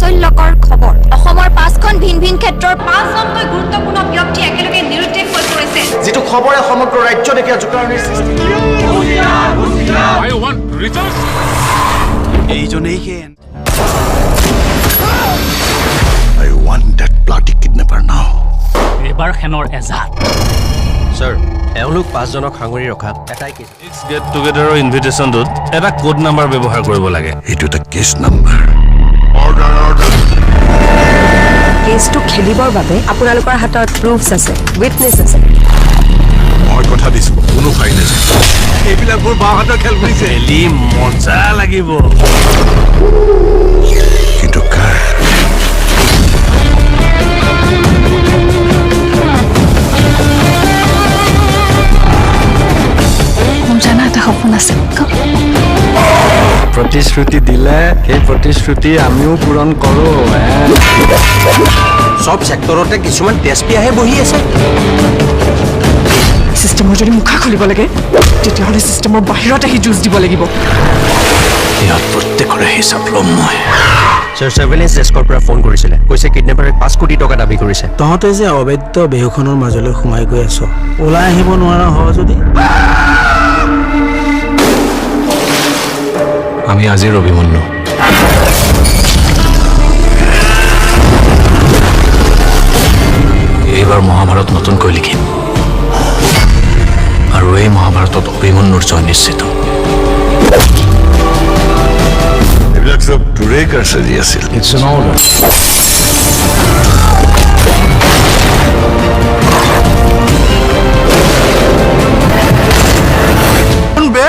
চাঞ্চল্যকৰ খবৰ। অসমৰ 5খন ভিন ভিন ক্ষেত্ৰৰ 5জনকৈ গুৰুত্বপূৰ্ণ ব্যক্তি একেলগে নিৰুদ্দেশ হৈ পৰিছে। যিটো খবৰে সমগ্ৰ ৰাজ্যত এতিয়া জোকাৰণিৰ সৃষ্টি। I want results. এইজনেই সেই I want that bloody kidnapper now. এবাৰ সেনৰ এজাত। ছাৰ, এওঁলোক 5জনক সাঙুৰি ৰখা এটাই কেছ। নেক্সট গেট টুগেডাৰৰ ইনভিটেশ্যনটোত এটা কোড নাম্বাৰ ব্যৱহাৰ কৰিব লাগে। এইটো এটা কেছ নাম্বাৰ। Order, order. কেছটো খেলিবৰ বাবে আপোনালোকৰ হাতত প্ৰুফছ আছে, উইটনেছ আছে। মই কথা দিছো, কোনো ফাইল নাযায়। এইবিলাক মোৰ বাওঁহাতৰ খেল বুজিছে। খেলি মজা লাগিব। কিন্তু কাৰ? মোৰ জানা এটা সপোন আছে। প্ৰতিশ্ৰুতি দিলে সেই প্ৰতিশ্ৰুতি আমিও পূৰণ কৰোঁ। চব ছেক্টৰতে কিছুমান তেজপিয়াহে বহি আছে। চিষ্টেমৰ যদি মুখা খুলিব লাগে, তেতিয়াহ'লে চিষ্টেমৰ বাহিৰত আহি যুঁজ দিব লাগিব। ইহঁত প্ৰত্যেকৰে হিচাপ ল'ম মই। ছাৰ, চাৰ্ভেলেঞ্চ ডেস্কৰ পৰা ফোন কৰিছিলে, কৈছে কিডনেপাৰে 5 কোটি টকা দাবী কৰিছে। তহঁতে যে অবেদ্য বেহুখনৰ মাজলৈ সোমাই গৈ আছ, ওলাই আহিব নোৱাৰা হ যদি? আমি আজিৰ অভিমন্যু। এইবাৰ মহাভাৰত নতুনকৈ লিখিম আৰু এই মহাভাৰতত অভিমন্যুৰ জয় নিশ্চিত। এইবিলাক চব তোৰেই কাৰচাজি আছিল। It's an order. কোন বে?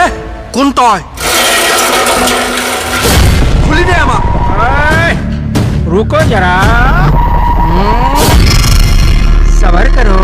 কোন তই? খুলি দে আমাক। रुको जरा, सबर करो।